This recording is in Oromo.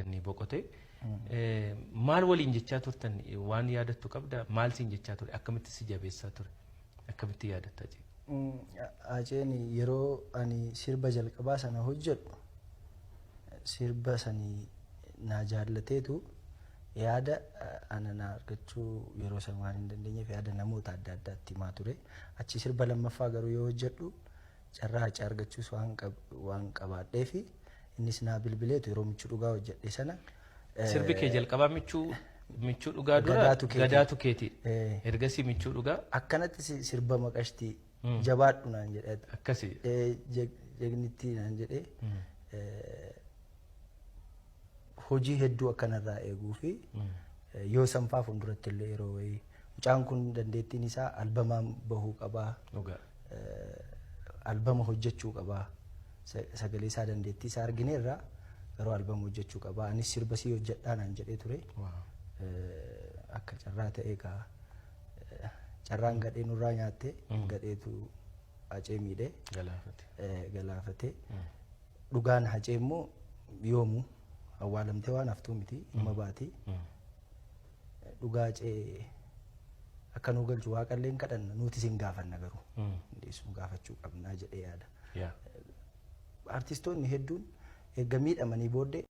erga inni boqote. Maal waliin jechaa turtan? Waan yaadattu qabda? Maal siin jechaa ture? Akkamitti si jabeessaa ture? Akkamitti yaadatta Hacee? Haceen yeroo ani sirba jalqabaa sana hojjedhu, sirba sanii naa jaallateetu, yaada ana na argachuu yeroo san waan hin dandeenyeef yaada namoota adda addaatti himaa ture. Achi sirba lammaffaa garuu yoo hojjedhu carraa Hacee argachuus waan qabaadhee fi innis naa bilbileetu yeroo Michuu Dhugaa hojjedhe sana. Sirbi kee jalqabaa Michuu Dhugaa dura Gadaatu Keetii. Gadaatu Keetii. Eh. Ergasii Michuu Dhugaa. Akkanatti sirba maqashtii jabaadhu naan jedhe. Akkasi. Jegnitti naan jedhee, hojii hedduu akkanarraa eeguu fi yoo sanfaa fuulduratti illee yeroo wayii mucaan kun dandeettiin isaa albamaan bahuu qabaa. Albama hojjechuu qabaa. Sagalee isaa, dandeettii isaa argineerra, garuu albama hojjechuu qabaa. Anis sirba sii hojjedhaa naan jedhee ture. Akka carraa ta'e egaa carraan gadhee nurraa nyaatte, gadheetu Hacee miidhee. Galaafate. Galaafate. Dhugaan Hacee immoo yoomuu awwaalamtee waan haftuu miti, ilma baati. Dhugaa Hacee akka nuu galchu Waaqallee hin kadhanna, nuti sin gaafanna garuu. Hundeessuun gaafachuu qabnaa jedhee yaada. Artistoonni hedduun erga miidhamanii booddee